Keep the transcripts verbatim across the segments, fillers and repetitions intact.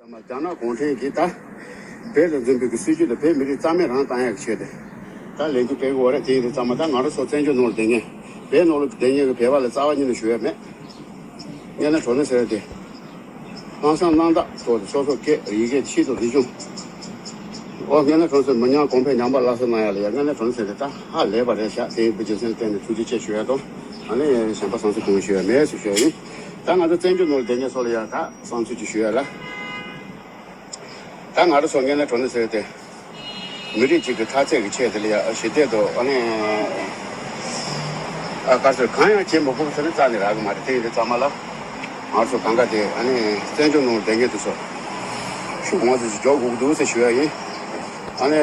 རྒྱ་ནག་གུང་ཁྲན་གྱིས་ད་བོད་ལ་འཛིན་པའི་གི་སྲིད་ཇུས་དེ་བོད་མི་རིགས་རྩ་མེད་རང་བཏང་ཡག་གི་ཆེད་དུ་ད་ལས་འགུལ་སྤེལ་གི་ཡོད་རེད། དེ་ཡིན་དུས་ཙམ་པ་ད་ང་རང་ཚོ་བཙན་བྱོལ་ནང་ལ་བསྡད་མཁན་བོད་ནང་ལ་བསྡད་མཁན་གྱི་བོད་པ་ལ་རྩ་བ་ཉིད་ནས་ཞུ་ཡ་མེད། དངོས་གནས་དྲང་གནས་ཟེར་ཏེ། ལྷག་བསམ་རྣམ་དག་ཐོག་ཏུ་སོ་སོ་སྐད་ཡི་གེ་ཆེད་དུ་རིག་གཞུང་། འོ་དངོས་གནས་དྲང་གནས་མི་ཉམས་གོང་འཕེལ་ཉམས་པ་སླར་གསོ་གནང་ཡ་ལ་ཡ་དངོས་གནས་དྲང་གནས་ཟེར་ཏེ་ད་ཧ་ལས་པ་རེད་ཤག་དེ་ཡིན་པའི་རྒྱུ་མཚན་བརྟེན་ནས་ཐུགས་རྗེ་ཆེ་ཞུ་ཡ་དང་། ཨ་ནི་གཞན་པ་བསམ་ཚུལ་གང་ཞུ་ཡ་མེད་ཟེར་ཞུ་ཡ་ཡིན། ད་ང་ཚོ་བཙན་བྱོལ་ནང་ལ་བསྡད་མཁན་ཚོ་ལ་ཡ་ད་བསམ་ཚུལ་ཅིག་ཞུ་ཡ་ལ། ད་ང་རང་ཚོ་དངོས་གནས་དྲང་གནས་ཟེར་ཏེ། མི་རིགས་གཅིག་གི་འཐབ་རྩོད་ཀྱི་ཆེད་དེ་ལ་ཡ་ཞི་བདེ་དང་ཨ་ནི། ཨ་དཀར་ཟེར་གང་ཡང་བྱེད་མི་དགོས་ཟེར་ནས་རྩ་ནས་རག་གི་མ་རེད། དེ་ཡིན་དུས་ཙམ་པ་ལ། ང་ཚོ་གང་ག་དེ་ཨ་ནི་བཙན་བྱོལ་ནང་བསྡད་མཁན་དེ་ཚོ་ཤུགས་མང་ཙམ་ཞིག་རྒྱག་དགོས་ཀྱི་འདུག་ཟེར་ཞུ་ཡ་ཡིན། ཨ་ནི།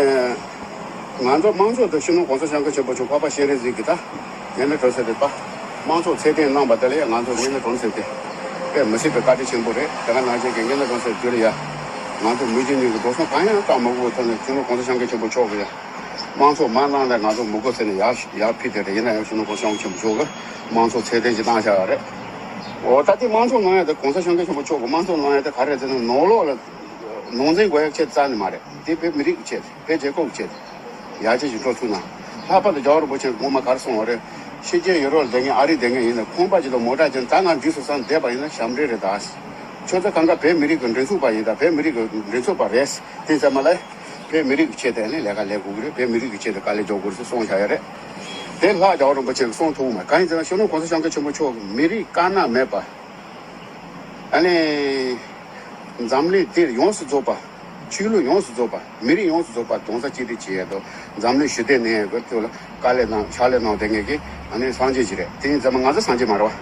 ང་ཚོ་དམངས་གཙོ་དང་སྤྱི་ནོར་གོང་ས་སྐྱབས་མགོན་ཆེན་པོ་མཆོག་འཕགས་པ་སྤྱན་རས་གཟིགས་ཀྱི་ད་དངོས་གནས་དྲང་གནས་ཟེར་ཏེ་ད་དམངས་གཙོ་ཚད་ལྡན་གནང་པ་དེ་ལ་ཡང་ང་ཚོ་དངོས་གནས་དྲང་གནས་ཟེར་ཏེ་དཔེ་མི་སྲིད་པའི་བཀའ་དྲིན་ཆེན་པོ་རེད། དེ་ག་ནང་བཞིན་གྱི་དངོས་གནས་དྲང་གནས་ཟེར་དུས་ལ་ཡ་ང་ཚོ་མི་རྒྱུ་གཉིས་ཀྱི་འགྲོ་སོང་གང་ཡང་བཏང་མ་དགོས་ཐོག་ནས་སྤྱི་ནོར་གོང་ས་སྐྱབས་མགོན་ཆེན་པོ་མཆོག་གི་ཡ་དམངས་གཙོ་མ་གནང་ན་ང་ཚོ་མི་དགོས་ཟེར་ནས་ཡར་ཡར་ཕུལ་དེ་རེད། ཡིན་ན་ཡང་སྤྱི་ནོར་གོང་ས་སྐྱབས་མགོན་ཆེན་པོ་མཆོག་གི་དམངས་གཙོ་ཚད་ལྡན་ཞིག་བཏང་བཞག་ཡོད་རེད། འོ་ད་ལྟའི་དམངས་གཙོ་གནང་ཡ་དེ་གོང་ས་སྐྱབས་མགོན་ཆེན་པོ་མཆོག་གི་དམངས་གཙོ་གནང་ཡ་དེ་ག་རེ་རེད་ཟེར་ན་ནང་ལོགས་ལ། ནང་འཛིང་དགོས་ཡག་ཆེད་རྩ་ནས་མ་རེད། དེ་བོད་མི་རིགས་ཀྱི་ཆེད་དེ་བོད་རྒྱལ་ཁབ་ཀྱི་ཆེད་དེ་ཡར་རྒྱས་ཀྱི་འགྲོ་ཐུབ་ན། ལྷག་པར་དུ་རྒྱལ་བ་རིན་པོ་ཆེ་ངོ་མ་ག་རེ་གསུངས་པ་རེད། ཕྱི་རྒྱལ་ཡུ་རོབ་ལ་བསྡད་མཁན་ཨ་རི་བསྡད་མཁན་ཡིན་ན་ཁང་པ་ཅིག་དང་མོ་ཊ་ཅིག་ད་ང་འགྲིག་སོང་བསམ་བསྡད་པ་ཡིན་ན་ཞབས་འདྲེན་རེད་ད། ཁྱོད་ཚོ་གང་ག་བོད་མི་རིགས་ཀྱི་མགྲིན་ཚབ་པ་ཡིན་ད། བོད་མི་རིགས་ཀྱི་མགྲིན་ཚབ་པ་རེད། དེ་ཙམ་མ་ལས་བོད་མི་རིགས་ཀྱི་ཆེད་དུ་ནི་ལས་ཀ་ལས་དགོས་ཀྱི་རེད། བོད་མི་རིགས་ཀྱི་ཆེད་དུ་དཀའ་ལས་རྒྱག་དགོས་རེད་ཟེར་གསུངས་བཞག་ཡོད་རེད། དེ་ལྷག་རྒྱལ་བ་རིན་པོ་ཆེ་གིས་གསུངས་ཐུབ་མ་གང་ཡིན་ཟེར་ན་སྤྱི་ནོར་གོང་ས་སྐྱབས་མགོན་ཆེན་པོ་མཆོག་གིས་མི་རིགས་དཀར་ནག་མེད་པ། ཨ་ནི། འཛམ་གླིང་འདིར་ཡོངས་སུ་རྫོགས་པ། ཆོས་ལུགས་ཡོངས་སུ་རྫོགས་པ། མི་རིགས་ཡོངས་སུ་རྫོགས་པ་རྡོག་རྩ་གཅིག་སྒྲིལ་བྱེད་ཡ་དང་། འཛམ་གླིང་ཞི་བདེ་གནས་ཡ་གི་ཐོག་ལ་དཀའ་ལས་གནང་ཕྱག་ལས་གནང་བསྡད་མཁན་གྱི་ཨ་ནི་སངས་རྒྱས་ཅིག་རེད། དེ་ཡིན་ཙང་མ་ང་ཚོ་སངས་རྒྱས་མ་རེད་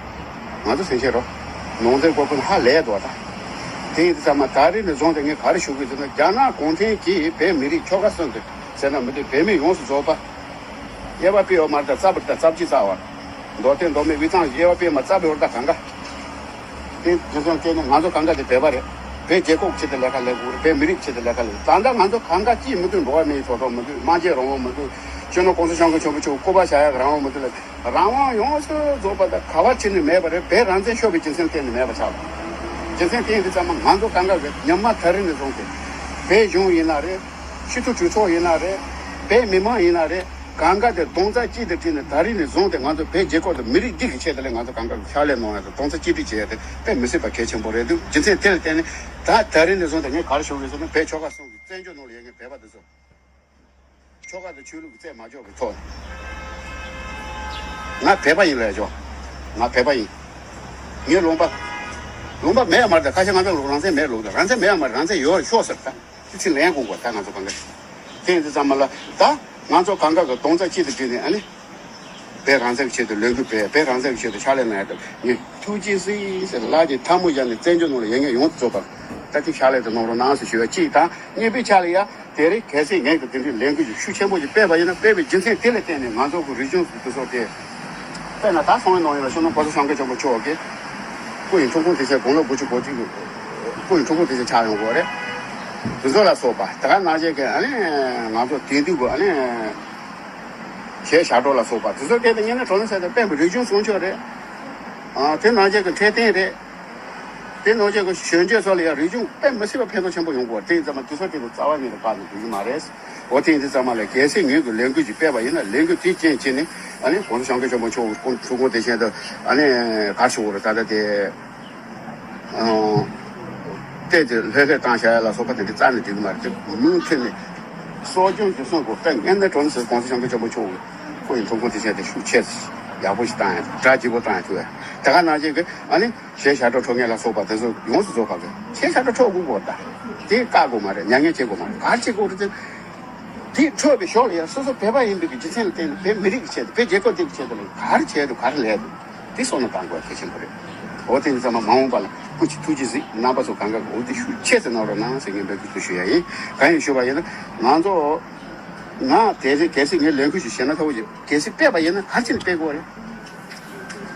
བ། ང་ཚོ་སེམས་ཅན་རེད། ནང་འཛིང་སྐོར་ཀུན་ཧ་ལས་འདུག་བ་ད། དེ་ཡིན་ཙང་མ་ད་རེས་ནས་བཟུང་སྟེ་ངས་ག་རེ་ཞུ་དགོས་ཟེར་ན་རྒྱ་ནག་གུང་ཁྲན་གྱིས་བོད་མི་རིགས་ཆོལ་ཁ་གསུམ་དུ་ཟེར་ན་མི་འདུག་བོད་མི་ཡོངས་སུ་རྫོགས་པ། དབྱེ་བ་སྤེལ་བ་མ་རེད་ད། རྩ་བར་ད་རྩ་བརྒྱུད་རྩ་བར། མདོ་སྟོད་མདོ་སྨད་དབུས་གཙང་དབྱེ་བ་སྤེལ་མ་རྩ་བའི་བར་ད་གང་ག་དེ་རྒྱུ་མཚན་བརྟེན་ནས་ང་ཚོ་གང་ག་དེ་བོད་པ་རེད། བོད་རྒྱལ་ཁབ་ཆེད་དུ་ལས་ཀ་ལས་དགོས་རེད། བོད་མི་རིགས་ཆེད་དུ་ལས་ཀ་ལས། ད་ལྟ་ང་ཚོ་གང་ག་ཅིས་མི་འདུག་འགྲོ་བ་མིའི་ཐོབ་ཐང་མི་འདུག་སྨྲ་བརྗོད་རང་དབང་མི་འདུག་སྤྱི་ནོར་གོང་ས་སྐྱབས་མགོན་ཆེན་པོ་མཆོག་སྐུ་པར་བཞག་ཡག་རང་དབང་མི་འདུག་ལ། རང་དབང་ཡོངས་སུ་རྫོགས་པ་དང་ག་བ་ཕྱིན་ནས་མེད་པ་རེད། བོད་རང་བཙན་ཤོར་བའི་རྒྱུ་མཚན་བརྟེན་ནས་མེད་པ་ཆགས་པ། རྒྱུ་མཚན་དེ་ཡིན་དུས་ཙམ་པ་ང་ཚོ་གང་ག་གི་ཉི་མ་ད་རིང་ནས་བཟུང་སྟེ་བོད་གཞུང་ཡིན་ན་རེད། སྤྱི་འཐུས་གྲོས་ཚོགས་ཡིན་ན་རེད། བོད་མི་མང་ཡིན་ན་རེད། གང་ག་དེ་རྡོག་རྩ་གཅིག་ཏུ་བསྒྲིལ་ནས་ད་རིང་ནས་བཟུང་སྟེ་ང་ཚོ་བོད་རྒྱལ་ཁབ་དང་མི་རིགས་འདི་གི་ཆེད་དུ་ལས་ང་ཚོ་གང་ག་གི་ཕྱག་ལས་གནང་ཡ་དང་རྡོག་རྩ་གཅིག་སྒྲིལ་བྱེད་ཡ་དེ་དཔེ་མི་སྲིད་པ་གལ་ཆེན་པོ་རེད་འདུག་རྒྱུ་མཚན་དེ་ལ་བརྟེན་ནས་ད་ད་རིང་ནས་བཟུང་སྟེ་ངས་ག་རེ་ཞུ་དགོས་ཟེར་ན་བོད་ཆོལ་ཁ་གསུམ་གྱི་བཙན་བྱོལ་ནང་ལ་ཡོད་མཁན་བོད་པ་འདི་ཚོ། ཆོལ་ཁ་དང་ཆོས་ལུགས་ཀྱི་རྩོད་མ་འཇོག་པའི་ཐོག་ནས། ང་བོད་པ་ཡིན་ལབ་ཡ་ཆོག་ང་བོད་པ་ཡིན། ངའི་ལུང་པ། ལུང་པ་མེད་ཡ་མ་རེད་ད། ཁ་ཤས་ང་ཚོ་ལུང་རང་བཙན་མེད་ལུགས་ད། རང་བཙན་མེད་ཡ་མ་རེད། རང་བཙན་ཡོད་ཤོག་ཟེར་ད། དེ་ཚིག་ལན་གོ་དགོས་ད་ང་ཚོ་གང་ག་དེ་ཡིན་དུས་ཙམ་པ་ལ་ད་ང་ཚོ་གང་ག་གི་རྡོག་རྩ་གཅིག་ཏུ་བསྒྲིལ་ནས་ཨ་ནི། བོད་རང་བཙན་གྱི་ཆེད་དུ་ལས་འགུལ་སྤེལ། བོད་རང་བཙན་གྱི་ཆེད་དུ་ཕྱག་ལས་གནང་ཡ་དང་ངས་ཐུགས་རྗེ་གཟིགས་ཟེར་ལག་གི་ཐལ་མོ་སྦྱར་ནས་བཙན་བྱོལ་ནང་ལ་ཡོད་མཁན་ཡོངས་སུ་རྫོགས་པར་ད་ཅིག་ཕྱག་ལས་དེ་གནང་རོགས་གནང་ཟེར་ཞུ་བ་གཅིག་དང་། གཉིས་པའི་ཆ་ལ་ཡ། དེ་རིང་གལ་སྲིད་ངས་ཀྱི་དེ་འདྲའི་ལས་འགུལ་ཞིག་ཤུགས་ཆེན་པོ་ཞིག་སྤེལ་བ་ཡིན་ན་སྤེལ་བའི་རྒྱུ་མཚན་དེ་ལ་བརྟེན་ནས་ང་ཚོ་གི་རིག་གཞུང་དེ་ཚོ་དེ། དཔེར་ན་ད་སང་ཉིན་གནངས་ཉིན་ལ་སྤྱི་ནོར་གོང་ས་སྐྱབས་མགོན་ཆེན་པོ་མཆོག་གི་སྐུ་ཡི་འཁྲུངས་སྐར་དུས་ཆེན་དགུང་ལོ་དགུ་བཅུ་གོ་གཅིག་གི་སྐུ་ཡི་འཁྲུངས་སྐར་དུས་ཆེན་ཆགས་ཡོང་གི་རེད། དེ་ཚོ་ལ་སོགས་པ་དེ་ག་ནང་བཞིན་གྱི་ཨ་ནི་ང་ཚོ་དེང་དུས་ཀྱི་ཨ་ནི་གཞས་ཞབས་བྲོ་ལ་སོགས་པ་དེ་ཚོ་སྐད་དུ་ཉན་ན་གྲོང་གསེབ་དང་དཔལ་བའི་རིག་གཞུང་སྲུང་སྐྱོབ་རེད། ཨ་དེ་ནང་བཞིན་གྱི་འཕྲོད་བསྟེན་རེད། དེ་ནང་བཞིན་གྱི་གཞོན་སྐྱེས་ཚོ་ལ་ཡང་རིག་གཞུང་དཔེ་མི་སྲིད་པ་ཕན་ཐོགས་ཆེན་པོ་ཡོང་གི་ཡོད་རེད། དེ་ཡིན་ཙང་མ་དེ་ཚོ་དེ་ཚོ་རྩ་བ་ཉིད་ནས་བཀག་ནས་འགྲོ་གི་མ་རེད། འོ་དེ་ཡིན་དུས་ཙམ་པ་ལ་གལ་སྲིད་ངོས་ཀྱི་ལས་འགུལ་ཅིག་སྤེལ་བ་ཡིན་ན་ལས་འགུལ་དེའི་རྐྱེན་བྱས་ནས་ཨ་ནི་གོང་ས་སྐྱབས་མགོན་ཆེན་པོ་མཆོག་གི་སྐུ་འཁྲུངས་སྐར་དེ་བཞིན་དུ་ཨ་ནི་ག་རེ་ཞུ་དགོས་རེད། ད་ལྟ་དེ་ཨང་བལྟས་ཏེ་ལྷོད་ལྷོད་བཏང་བཞག་ཡ་ལ་སོགས་པ་དེ་འདྲ་རྩ་ནས་འགྲིག་གི་མ་རེད། དེ་མུ་མཐུད་ནས་གསོ་སྐྱོང་གི་སྲུང་དགོས། དཔེ་ངན་ནས་གྲོང་གསེབ་གོང་ས་སྐྱབས་མགོན་ཆེན་པོ་མཆོག་གི་སྐུ་ཡི་འཁྲུངས་སྐར་དེ་བཞིན་དུ་ཤུགས་ཆེ་ཡག་པོ་ཞིག་བཏང་ཡ་གྲ་རྒྱས་པོ་བཏང་ཡ་ཐུབ་ཡ། དེ་ག་ནང་བཞིན་གྱི་ཨ་ནི། གཞས་ཞབས་བྲོ་འཁྲབ་མཁན་ལ་སོགས་པ་དེ་ཚོ་ཡོངས་སུ་རྫོགས་པ་གི་གཞས་ཞབས་བྲོ་འཁྲབ་དགོས་པ་དང་། དེ་བཀག་དགོས་མ་རེད། མྱ་ངན་བྱེད་དགོས་མ་རེད། ག་རེ་བྱེད་དགོས་རེད་དེ། དེ་འཁྲབ་པའི་ཞོར་ལ་ཡང་སོ་སོ་བོད་པ་ཡིན་པའི་གི་རྒྱུ་མཚན་ལ་བརྟེན་ནས་བོད་མི་རིགས་ཀྱི་ཆེད་དུ་བོད་རྒྱལ་ཁབ་འདི་གི་ཆེད་དུ་ལ་ག་རེ་བྱས་འདུག་ག་རེ་ལས་འདུག་དེ་བསམ་བློ་བཏང་དགོས་གལ་ཆེན་པོ་རེད། འོ་དེ་ཡིན་ཙང་མ་མ་འོངས་པ་ལ་སྐུ་མཁྱེན་ཐུགས་རྗེ་གཟིགས། རྣམ་པ་ཚོ་གང་ག་གི་འོ་དེ་ཤུགས་ཆེ་ཙམ་གནང་རོགས་གནང་ཟེར་ངས་འབོད་སྐུལ་ཞུ་ཡ་ཡིན། གང་ཡིན་ཞུ་བ་ཡིན་ན་ང་ཚོ། ང་དེ་རིང་གལ་སྲིད་ངས་ལས་འགུལ་ཞིག་བྱས་ན་ཁག་པོ་ཞིག་གལ་སྲིད་སྤེལ་བ་ཡིན་ན་ག་རེ་བྱས་ནས་སྤེལ་དགོས་རེད།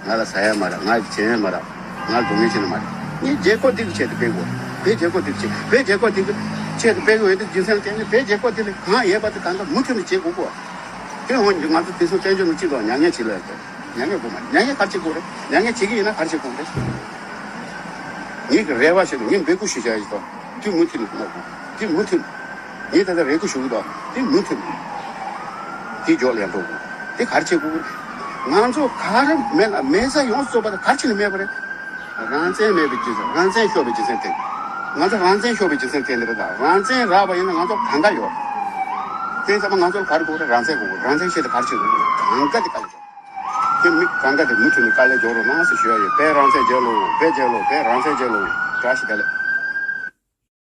ང་ལ་ཟ་ཡ་མ་རག་ང་ལ་བྱེད་ཡ་མ་རག་ང་ལ་སྡུག་བསྔལ་བྱེད་ན་མ་རེད། ངས་རྒྱལ་ཁབ་འདི་གི་ཆེད་དུ་སྤེལ་དགོས། བོད་རྒྱལ་ཁབ་འདི་གི་ཆེད། བོད་རྒྱལ་ཁབ་འདི་གི་ཆེད་དུ་སྤེལ་དགོས་ཡོད་དུས་རྒྱུ་མཚན་བརྟེན་ནས་བོད་རྒྱལ་ཁབ་འདི་ལ་གང་ཡོད་པ་དེ་གང་ག་མུ་མཐུད་ནས་བྱེད་དགོས་གོ། དེ་འོན་ཀྱང་ང་ཚོ་དེང་སང་བཙན་བྱོལ་ནང་སྤྱི་ཚོགས་མྱ་ངན་བྱེད་ལ་ཡོད་དོ། མྱ་ངན་དགོས་མ་རེད། མྱ་ངན་ག་རེ་བྱེད་དགོས་རེད། མྱ་ངན་བྱེད་ཀྱི་ཡིན་ན་ག་རེ་བྱེད་དགོས་རེད། ངས་ཀྱི་རེ་བ་བྱེད་དོ། ངས་འབོད་སྐུལ་ཞུ་བྱ་ཡིན་དོ། དེ་མུ་མཐུད་ནས་གནང་དགོས། དེ་མུ་མཐུད། ངས་ད་ལྟ་རེ་སྐུལ་ཞུ་གི་འདུག་དེ་མུ་མཐུད་ནས། དེ་འཇོག་ལ་ཡང་འགྲོ་དགོས། དེ་ག་རེ་བྱེད་དགོས་རེད། ང་ཚོ་ག་རེ་མེད་ན་མེད་ས་ཡོངས་སུ་རྫོགས་པ་དེ་ག་རེ་བྱས་ནས་མེད་པ་རེད། རང་བཙན་མེད་པའི་རྒྱུ་མཚན། རང་བཙན་ཤོར་བའི་རྒྱུ་མཚན་དེ། ང་ཚོ་རང་བཙན་ཤོར་བའི་རྒྱུ་མཚན་དེ་འདི་རེད་ད། རང་བཙན་རག་པ་ཡིན་ན་ང་ཚོ་གང་ག་ཡོད། དེ་ཚང་མ་ང་ཚོར་ག་རེ་དགོས་རེད། རང་བཙན་དགོས་རེད། རང་བཙན་ཆེད་དུ་ག་རེ་བྱེད་དགོས་རེད། གང་ག་དེ་དཀའ་ལས་རྒྱག་དེ་མི་གང་ག་དེ་མུ་མཐུད་ནས་དཀའ་ལས་རྒྱག་རོགས་གནང་ཟེར་ཞུ་ཡ་ཡོད། བོད་རང་བཙན་རྒྱལ་ལོ། བོད་རྒྱལ་ལོ། བོད་རང་བཙན་རྒྱལ་ལོ། བཀྲ་ཤིས་བདེ་ལེགས།